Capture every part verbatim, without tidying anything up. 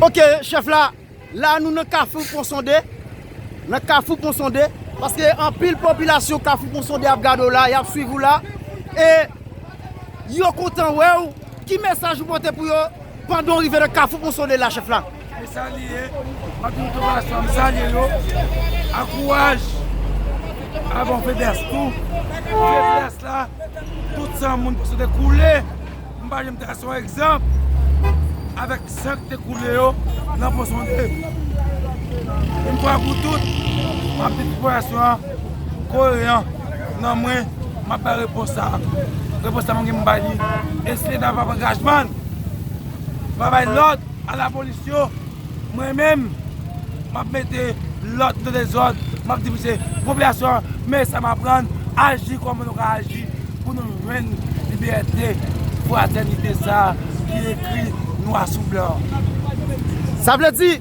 Ok, chèf la, la nou nan Kafou Pon Sonde, nan Kafou Pon Sonde, paske anpil popilasyon Kafou Pon Sonde ap gade w la, y ap swiv ou la, e yo kontan wè w. Ki mesaj ou pote pou yo pandan w rive nan Kafou Pon Sonde la, chèf la? E sa li ye, m ap di tout popilasyon an, m salye yo, ankouraj, avan feblès tou, feblès la, tout san moun Pon Sonde koule, m pa janm trase yon egzanp avèk san te koule yo nan Pon Sonde. Yon fwa pou tout, m ap di popilasyon an, koeran nan mwen, m ap bay repons sa. Repons sa mwen gen pou m bay li. E si leta pa pran angajman l, pa bay lòd a lapolis yo, mwen menm, m ap mete lòd nan dezòd. M ap di misye, popilasyon an, men sa m aprann, aji kòman nou ka aji pou nou jwenn libète, fratènite sa ki ekri nwa sou blan. Sa vle di,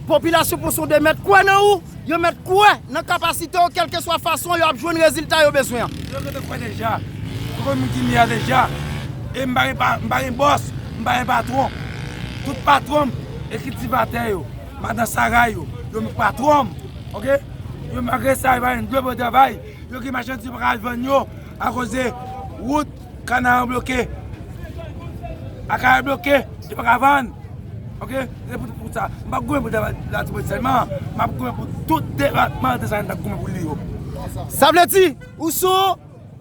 popilasyon Pon Sonde mèt kwè nan ou, yo mèt kwè nan kapasite w, kèlkeswa fason yo ap jwenn rezilta yo bezwen an. Yo gentan kwè deja. Yo konn moun ki m ye a deja. E m pa gen pa, m pa gen bòs, m pa gen patwon. Tout patwon m e kiltivatè yo, madan Sara yo, yo menm patwon m, oke? Yo malgre sa, yo pa jwenn dlo pou yo travay. Yo gen machandiz yo pa ka al vann yo akoz de wout, kanal yo bloke. Akayè bloke, yo pa ka vann. Oke? Se pou, pou sa. M pa goumen pou Latibonit sèlman. M ap goumen pou tout depatman Desalin, m ap goumen pou li yo. Sa vle di, ou sou,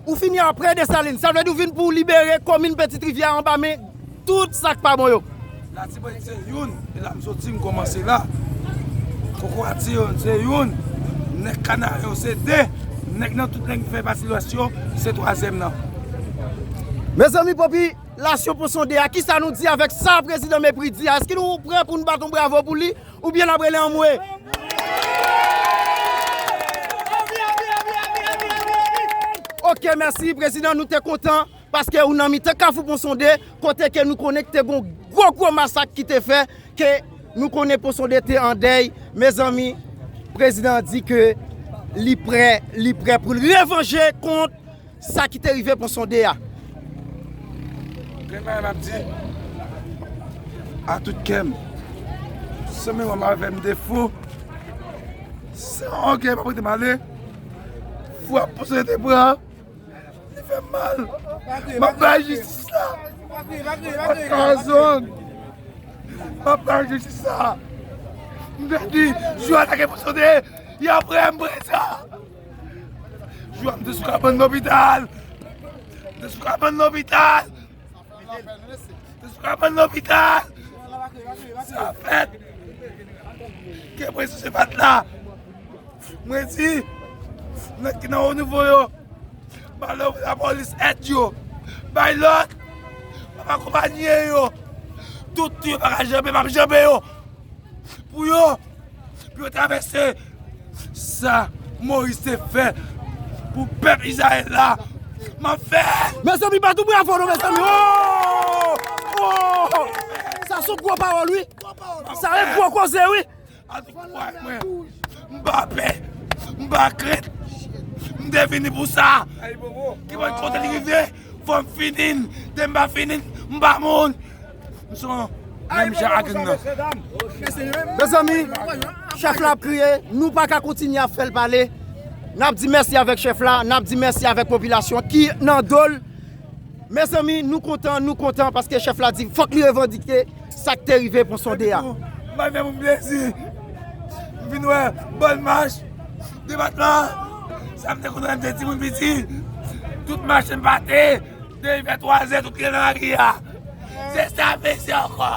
ou fini apre Desalin. Sa vle di ou vin pou libere komin Petite Rivière anba men tout sa k pa bon yo. Latibonit se youn, e la m soti, m kòmanse la. Kokorat se youn, se youn. Nèg Kanayon se de. Nèg nan tout nèg ki fè pati Lwès yo, se twazyèm nan. Mezanmi, popilasyon Pon Sonde a, kisa nou di avèk sa prezidan Mepri di a? Èske nou prè pou nou bat yon bravo pou li? Oubyen n ap rele anmwe? Ok, mèsi, prezidan, nou te kontan paske ou nan mitan Kafou Pon Sonde, kote ke nou konnen ke te gon gwo, gwo masak ki te fè, ke nou konnen Pon Sonde te an dèy. Mezanmi, prezidan an di ke li prè, li prè pou l revanje kont sa ki te rive Pon Sonde a. Gen bagay m ap di a tout kè m. San men wè m avè m de fou. San okenn pa pote m ale. Fwa Pon Sonde te pran, li fè m mal. M ap bay jistis la. M ap bay jistis la. M te di, jou atake Pon Sonde, y ap wè m prezan. Jou a m te sou kabann lopital. M te sou kabann lopital. M te sou kabann lopital. Sa fèt. Ke prezan se fèt la. Mwen di, nèg ki nan wo nivo yo, ba lapolis èd yo. Bay lòd. M ap akonpanye yo. Tout yo pa ka janbe, m ap janbe yo. Pou yo, pou yo travèse sa Moyiz te fè pou pèp Izrayèl la. M ap fè. Mezanmi, bat yon bravo non, mezanmi. Oh! Oh! Sa se gwo pawòl, wi. Sa se gwo koze, wi. An tou ka, mwen, m pa pè, m pa krent. M te vini pou sa. Ki mwen kote li rive, fò m fini l. Depi m pa fini l, m pa moun. M se yon menm jan ak gang nan. Mezanmi, chèf la ap kriye, nou pa ka kontinye ap fè l pale. N ap di mèsi avèk chèf la, n ap di mèsi avèk popilasyon ki nan do l. Mezanmi, nou kontan, nou kontan, paske chèf la di fòk li revandike sa k te rive Pon Sonde a. M pa fè moun plezi. M vin wè bòn mach depatman. Sa m te kontan, m te timoun piti. Tout mach m pate. Depi fè twazè, tout li nan lari a. Se sa, mesye, ankò.